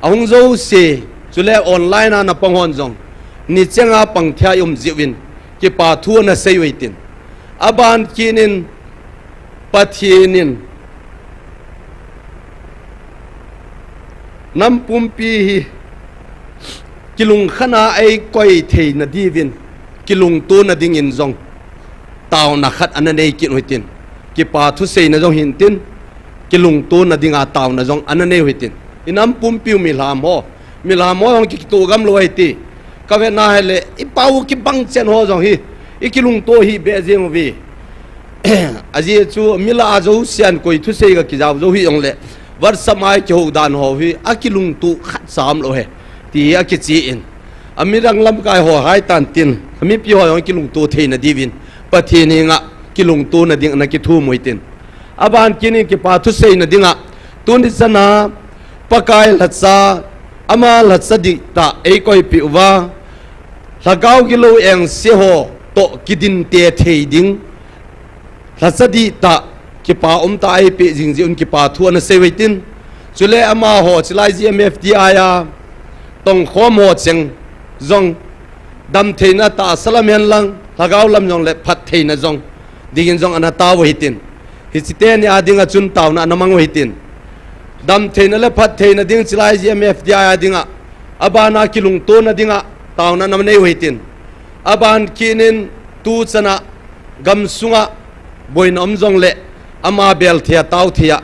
ahung jouse chule online a napang hon jong nichenga pang thei a ium jeh uvin kipa thu ana sei u hitin. Aban kit in Pathen in nam pumpi hi kilungkhat a eikoi theina diuvin kilungtona dingin jong taona khat ana nei kit u hitin. Kipa thuseina jong hintin, kilungtona dinga taona jong ana nei u hitin. Inam pumpiu milham ho, milham ho jong kikitoh gam lou ahi ti. Kavetna hile ipau kibang chen ho jong hi ikilungto hih beh jeng uve. Ajeh chu mi lah a jousen koi thusei ga kijao jou hih jongle WhatsApp a ikihou dan ho hi akilungto khatcha umlou ahi ti akichen, ami dang lamkai ho hai tan tin, amipi ho jong kilungto theina diuvin Pathen henga kilungtona ding ana kithum u hitin. Aban kit in kipa thuseina dinga tuni chana Pakai lhacha, ama lhacha dihtah eikoipeh uva, lhagao gilou engse ho toh kidinte thei ding, lhacha dihtah kipa umtah a eipeh jing jeh un kipa thu ana sei u hitin. Chule amaho chulai G M F D I a tongkhom ho cheng jong damtheina tahsa lam hen lang lhagao lam jongle phattheina jong dingin jong ana tao u hitin. Hiche teni a dinga chun taona ana mang u hitin. Damtheina le phattheina ding chulai G M F D I a dinga, abana kilungtona dinga taona ana nei u hitin. Aban kit in tuchana gamsunga boina um jongle ama bel thei a tao thei a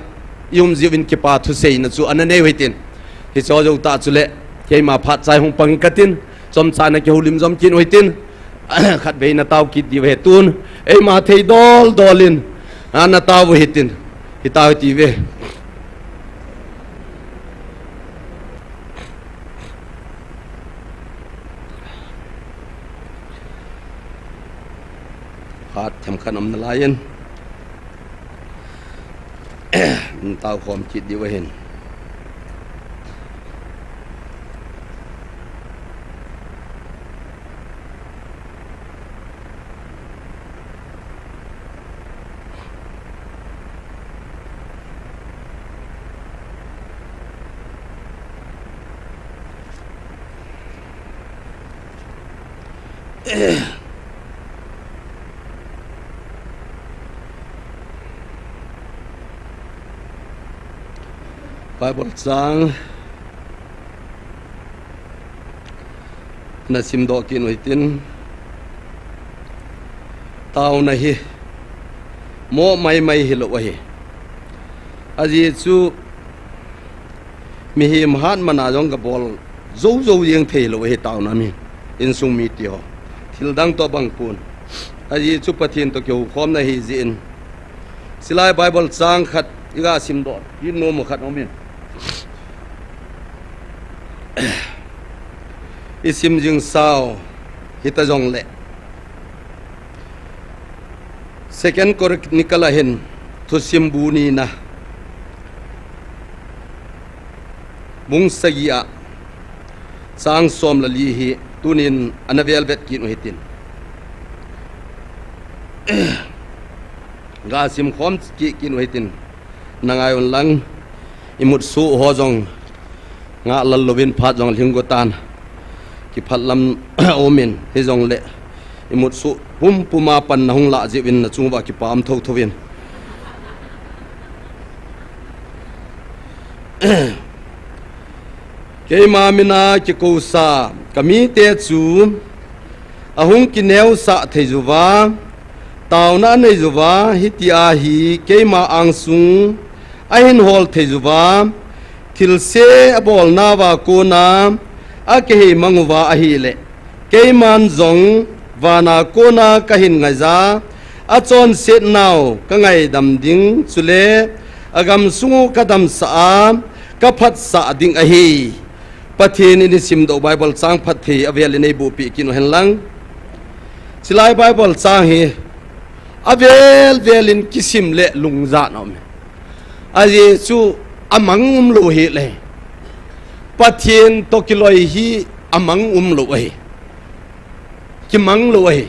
ium jeh uvin kipa thuseina chu ana nei u hitin. Hiche ho joutah chule keima phat chai hung pang katin, chomcha ana kihoulim jom kit u hitin. Khatvei na tao kit diu ahi tun, eima thei dol dol in ana tao u hitin. Hitao hiti uve. Phat themkhat um nalaiyin, tao khom kit diu ahin. Bible chang nasimdoh kit u hitin, taona hi moh maimai hilou ahi. Ajeh chu mihem hat mana jong gabol jou jou jeng thei lou ahi taona mi. Insung mite ho, thildang toh bang pon. Ajeh chu Pathen toh kihoukhomna ahi jeh in, chulai Bible chang khat iga simdoh kit nom u khat aumin, isim jing sau hita jongleh, Second Chronicle ahin, Thusim bu nina, bung sagi a, chang som le li hi tunin ana velvet kit u hitin, gasim khom kit kit u hitin, nangai unlang, imut suh ho jong ngahlel louvin phat jong lhing gotan, kiphatlam aumin, hijongleh imut suh pumpuma pan nahung lah jeh uvin nachung uva kipa um thotho in. Keima mina kikousa kamite chu ahung kineosah thei uva, taona anei uva, hitia hi keima angsung ahin hol thei uva, thilse abolnauva kona akihei mang uva ahileh, keiman jong vana kona kahin ngaija, achonsetnau kangaidam ding, chule agamsung u kadamsah a, kaphatsah ding ahi. Pathen in isimdoh Bible chang phatthei avel in eibohpeh kit u henlang. Chulai Bible chang hi avel vel in kisim leh lungjan aume. Ajeh chu amang umlou hile, Pathen toh kiloi hi amang umlou ahi. Kimang lou ahi.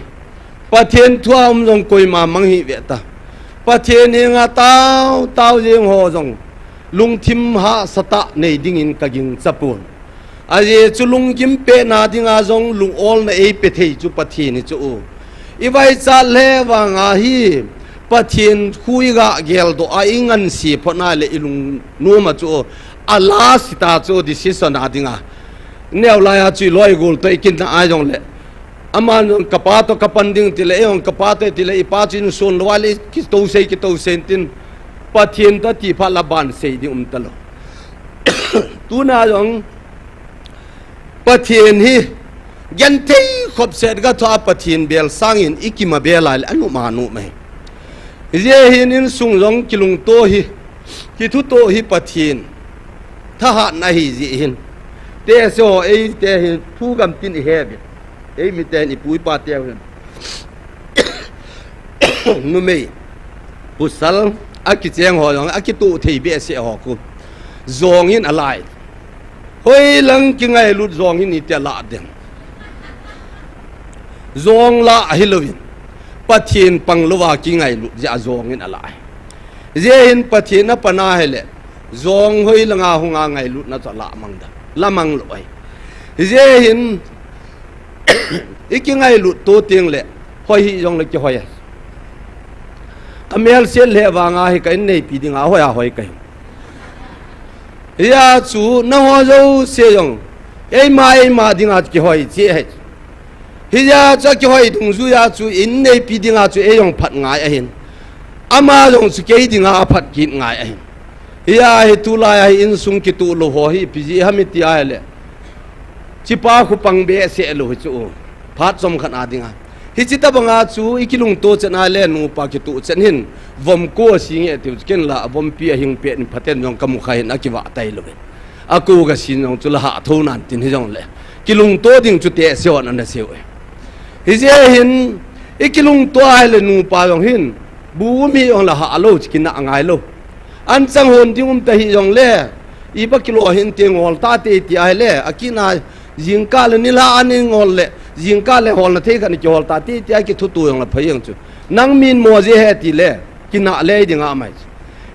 Pathen thua um jong koima mang hih veta. Pathen henga tao tao jeng ho jong lungthim hahsatah nei dingin kagingcha pon. Ajeh chu lunggim pehna dinga jong lung-olna eipe thei chu Pathen hi chu u. Ivaichat le vanga hi Pathen khu iga geldoh a inganse phot nale ilung noma chu u. Alast ta chu decision a dinga. Neo laiya chu iloi gol toh ikinna a jongle, aman jong kapa toh kapan ding tile, eijong kapa toh tile, ipa chu insun lou a le kitousei kitousei intin, Pathen toh ati phat la ban sei ding umtalou. Tuna jong Pathen hi genthei khopset gathoa Pathen bel sangin ikima bel a le anop anop mai. Hijeh hin insung jong kilungto hi, kithuto hi Pathen thahatna ahi jeh hin, tese ho eite hin thu gamtin ihe uvin, eimiten ipu ipa teu hin numei pasal akicheng ho jong akitoh thei behseh ho khu jong in alai. Hoilang kingailut jong in iti alah ding. Jong lah ahilouvin, Pathen panglouva kingailut jeh a jong in alah ahi. Hijeh hin Pathen apan ahile, jong hoilanga hunga ngailutna chu alah mang da, la mang lou ahi. Hijeh hin ikingailut to tengle, hoi hih jongle kihoi ahi. Kamelse lheh vanga hi ka inneipi dinga hoi a hoi kahi. Hijeh chun nangho jouse jong eima eima dinga kihoi cheh ahi. Hijeh chun akihoi dungjuiya chu inneipi dinga chu eijong phat ngai ahin, ama jong chu kei dinga aphat kit ngai ahin. Hijeh hin tulaiya hi insung kitoh lou ho hi ipi jeh ham iti ahile, chipa khu pang behseh lou hi chu u. Phat chomkhat a dinga, hiche tobanga chu ikilungto chet a le nupa kitoh chet hin, vom ko asing e tiu chu ken la, vompi ahing pet in phaten jong kamu kha hin akivah tailouvin, ako gasin jong chu la hah thou nan tin hijongle, kilungto ding chu tese hon ana seiu e. Hijeh hin Ikilungto ahile nupa jong hin, bu um hih jongle hah lou, kinah ngai lou. Anchang hon ding um ta hih jongle, iba kilo hinte ngol tate iti ahile, akina jingkah le nilhah a nei ngol le, jingkah le holna thei khat nei kihol tate iti a kithuto jongle phai jeng chu. Nang min mo ji he tile, kinah le ding amai chu.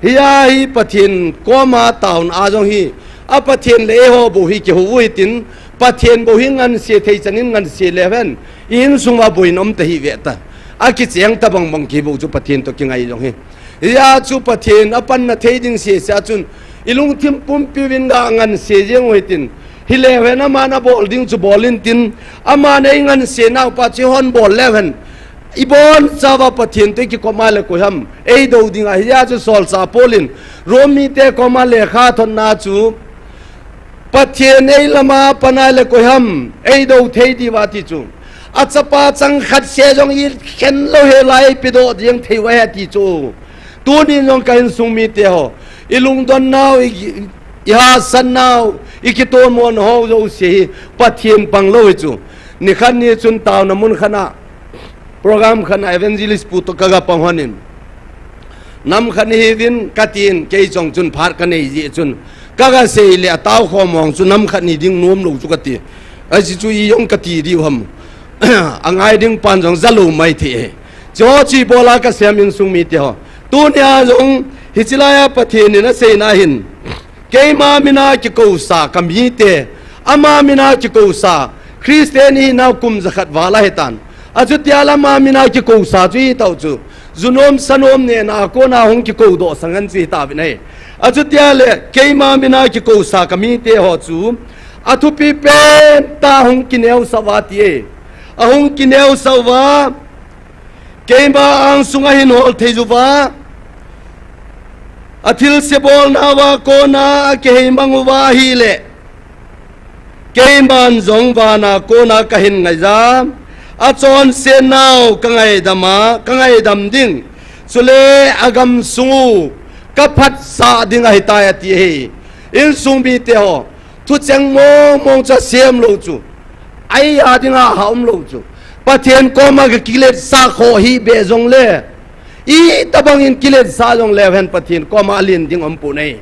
Hia hi Pathen koma taona a jong hi, a Pathen le eiho bou hi kihou u hitin, Pathen bou hi nganse thei chan in nganse leuhen, i insung uva boina um ta hih veh ta. Akicheng ta bangbang kibou chu Pathen toh kingai jong hi. Hia chu Pathen apanna thei ding sese a chun, i lungthim pumpi uvin ga nganse jeng u hitin, hileuhen aman abol ding chu bol intin, aman ei nganse naupa chu hon bol leuhen, ibonchauva Pathen toh ikikop a le koi ham eidou ding ahi. Hia chu solchah Paul in Rom mite koma lekha thotna chu, Pathen ei lama pan a le koi ham eidou thei diu va ti chu, achapa chang khat seh jong ikhen lou hel a eipedoh jeng thei u ahi ti chu. Tunin jong ka insung mite ho, ilungdon nau, i, ihahsat nau, ikitomona ho jouse hi Pathen pang lou hi chu. Nikhat ni chun taona mun khat a, program khat a evangelist pu toh kaga pang lhonin, nam khat ni hiuvin katin, kei jong chun phat kanei jeh chun, kaga sei le atao khom hong chu nam khat ni ding nom lou chu kati. Ahi chu i jong kati diu ham. Angai ding pan jong jalou mai thei e. Chu chu ibola kasem insung mite ho, tunia jong hiche laiya Pathen in aseina hin, keima mina kikousa kamite, ama mina kikousa Christian ihinau kum jakhat val ahitan. Achutia le ama mina kikousa chu hitau chu, junom sanom nena a kona hung kikoudoh sangan chu hitauvin ahi. Achutia le keima mina kikousa kamite ho chu, athupi pentah hung kineosah uva ti e. Ahung kineosah uva, keima angsunga ahin hol thei uva, athilse bolnauva kona akiheimang uva ahile, keiman jong vana kona kahin ngaija, achonsetnau kangaidam a, kangaidam ding, chule agamsung u kaphatsah ding ahitai ati ahi. Insung mite ho, thucheng mong mong chu asem lou chu, ahi a dinga ha um lou chu, Pathen koma kakiletsah khoh hih beh jongle, itobangin kiletsah jongleu hen Pathen koma alen ding umpon ahi.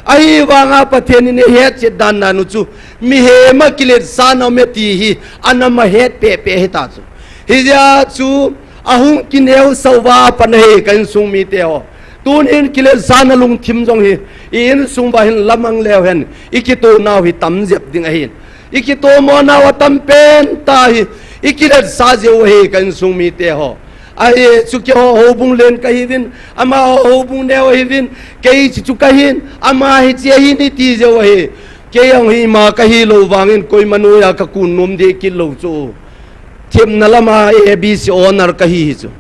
Ahivanga Pathen in eihetchet dan dan u chu, mihem a kiletsahna um e ti hi anam a het pehpeh ahita chu. Hijeh a chu, ahung kineosah uva apan ahi ka insung mite ho. Tunin kiletsahna lungthim jong hi, i insung uva hin lamang leu hen, ikitonau hi tam jep ding ahin. Ikitomonau atam pentah hi, ikiletsah jeh u ahi ka insung mite ho. Ahi chu keiho houbung len kahiuvin, amaho houbung neo ahiuvin, kei hiche chu kahin, ama hiche ahin iti jeh u ahi. Kei jong hi ima kahilou vangin koima noiya kakun nom deh kit lou chu, themna lama A B C honor kahi hi chu.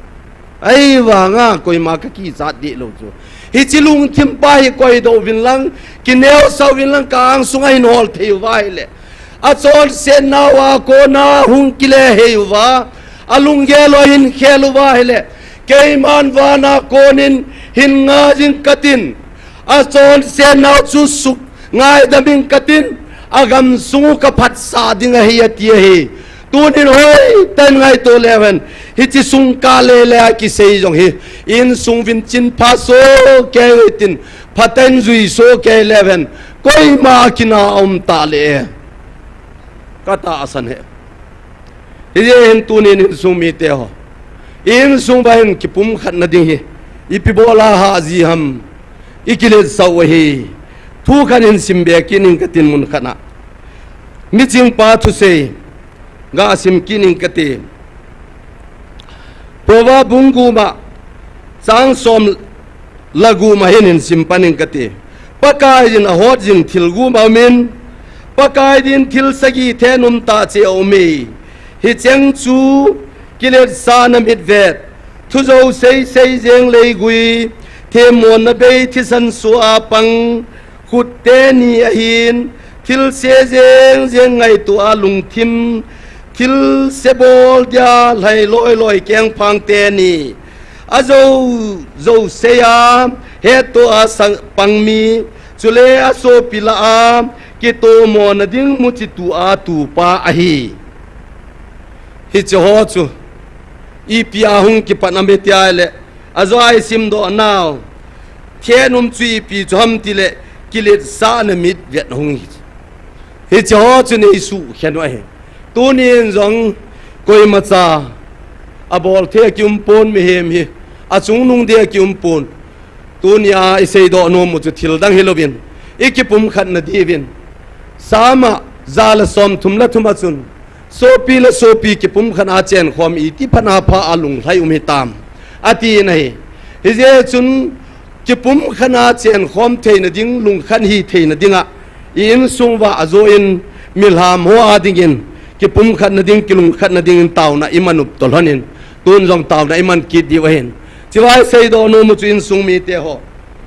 Ahivanga koima kakichat deh lou chu. Hiche lungthim pa hi koidoh uvin lang, kineosah uvin lang, ka angsunga ahin hol thei uva ahile, achonsetnauva kona hung kile hei uva, alunggel u ahin khel uva ahile, keiman vana konin hin nga jing katin, achonsetnau chu suk ngaidam ing katin, agamsung u kaphatsah ding ahi ati ahi. Tunin hoitah in ngaito leu hen, hiche sung kah lele a kisei jong hi, insung uvin chinpha sohkei uhitin, phatah in jui sohkei leu hen, koima akina aum tah le e, katahsan e. Hijeh hin tunin insung mite ho, insung uva hin kipumkhatna ding hi ipi bola hahji ham, ikiletsah u ahi. Thu khat hin simbe kit ing katin mun khat a, michingpa thusei ga sim kit ing kati. Proverb bung gup a, chang som le gup a hin hin sim pan ing kati. Pakai din ahot jing thil gup aumin, Pakai din thil sagi thenum tah cheh aume. Hicheng chu kiletsahna mitvet, thujou seisei jeng leigui, themmona bei thisan soh a pang, khut teni ahin, thilse jeng jeng ngaito a lungthim, thilse bol dia lhai loi loi kengphang teni, ajou jou seiya hetto a sang pang mi, chule asopi lah a kitomona ding muchi tu a tupa ahi. Hiche ho chu Ipi a hung kipan ham iti ahile, ajo a isimdoh nau, thenum chu ipi chu ham tile, kiletsahna mitvet hung hi. Hiche ho chu nei suhkhen u ahi. Tunin jong koimacha abol thei a kiumpon mihem hi, achungnung dia kiumpon. Tunia iseidoh nom u chu thil dang hilouvin, ikipumkhatna diuvin, Psalm a ja le somthum le thum a chun, sopi le sopi kipumkhat a chenkhom iti phat a pha a lunglhai um hitam, atin ahi. Hijeh chun kipumkhat a chenkhom theina ding, lungkhat hi theina dinga, i insung uva ajo in milham ho a dingin, kipumkhatna ding, kilungkhatna dingin taona iman up tolhonin, tun jong taona iman kit diu ahin. Chua iseidoh nom u chu insung mite ho,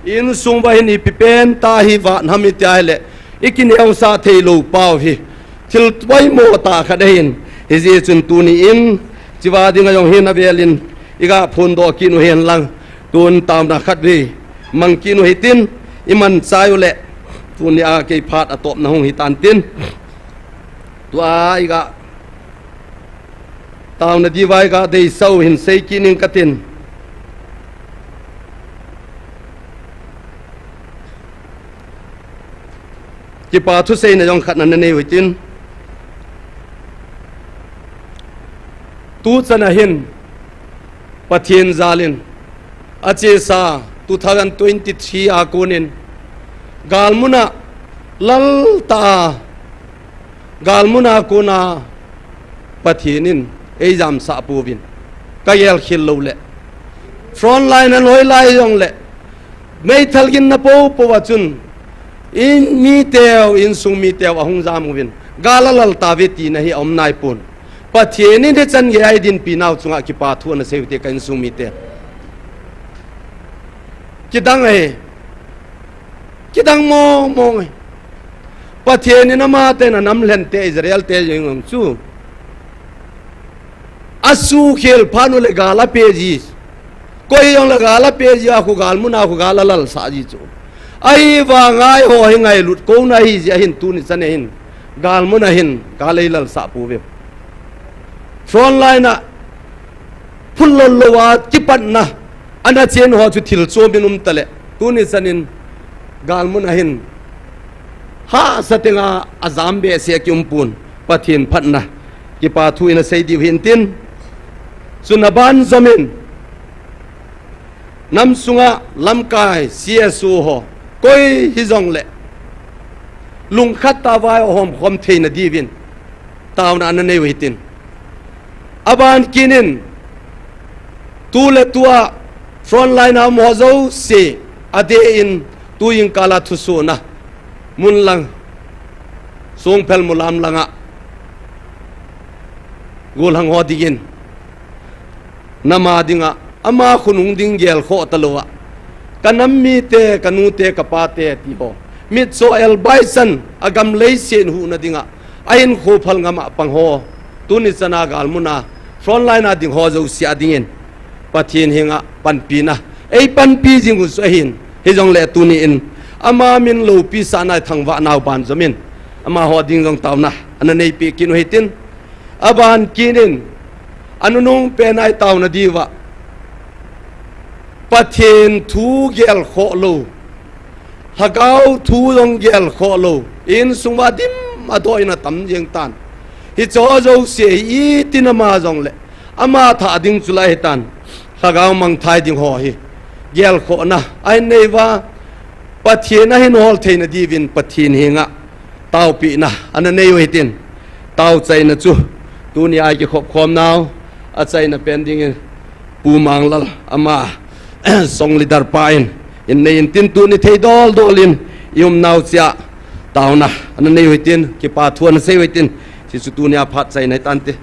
insung uva hin ipi pen tah hi vat ham iti ahile, ikineosah theilou pau hi thil poimo tah khat ahin. Hijeh chun tuni in, chua dinga jong hin avelin, iga phondoh kit u hen lang, tun taona khatvei mang kit u hitin, iman chai u le, tunia kei phat atopna hung hitan tin. Tua iga taona diuva iga deisah u hin sei kit ning katin. Kipa thuseina jong khat ana nei u hitin. Tuchan a hin Pathen jalin achesa two thousand twenty-three a konin galmun a laltah a, galmun a kona Pathen in eijamsah pouvin, kagelkhel loule. Frontline a hoilai jongle, meithal ginna poupou a chun, in miteu, insung miteu ahung jam uvin, gal alal tauve tina hi aum naipon. Pathen in hichan geiya eidinpi nau chunga kipa thu ana sei u hite ka insung mite. Kidang ahi. Kidang mong mong ahi. Pathen in amaten anam lhente Israel te jeng jong chu asukhel phat u le gal ape ji. Koi jong le gal ape ji a khu galmun a khu gal alalsah ji chu. Ahivanga eiho hi ngailut kouna ahi jeh a hin tuni chan a hin galmun a hin gal eilalsah pouve. Frontline a phulou lou a kipatna ana chen ho chu thil chomin um tale, tuni chan in galmun a hin hahsa tenga ajam behseh a kiumpon, Pathen phatna kipa thu ina sei diu hintin. Chun aban jomin, nam sunga lamkai C S O ho, koi hijongle lungkhat tah a vai ahomkhom theina diuvin taona ana nei u hitin. Aban kit in, tu le tua frontline a um ho jouse adeh in, tu jingkal a thusohna mun lang, Songphel Mulam langa gollhang ho dingin, nam a dinga, ama khonung ding gelkhoh talouva, ka nam mite, ka nute, ka pate ti ho, mitcho el baisan, agam leiset huhna dinga ahinkho phal ngam a pang ho, tuni chan a galmun a frontline a ding ho jouse a dingin Pathen henga panpina eipanpi jing u chu ahin, hijongle tuni in ama min loupi sahna, thangvah nau ban jomin, amaho ding jong taona ana neipeh kit u hitin. Aban kit in, anunung pena itaona diuva, Pathen thu gelkhoh lou, Lhagao thu jong gelkhoh lou, insung uva dim a doh in atam jeng tan. Hicheho jouse hi itin ama jongle, ama thah ding chu lah hitan. Lhagao mangthai ding ho hi gelkhohna ahin nei uva, Pathen ahin hol theina diuvin Pathen henga taopehna ana nei u hitin. Taochaina chu tunia ikikhop khom nau achaina pen dingin Pu Manglal ama song leader pa in, in nei intin, tuni thei dol dol in i um nau cheh a taona ana nei u hitin, kipa thu ana sei u hitin, hichu tunia phat chaina hitante.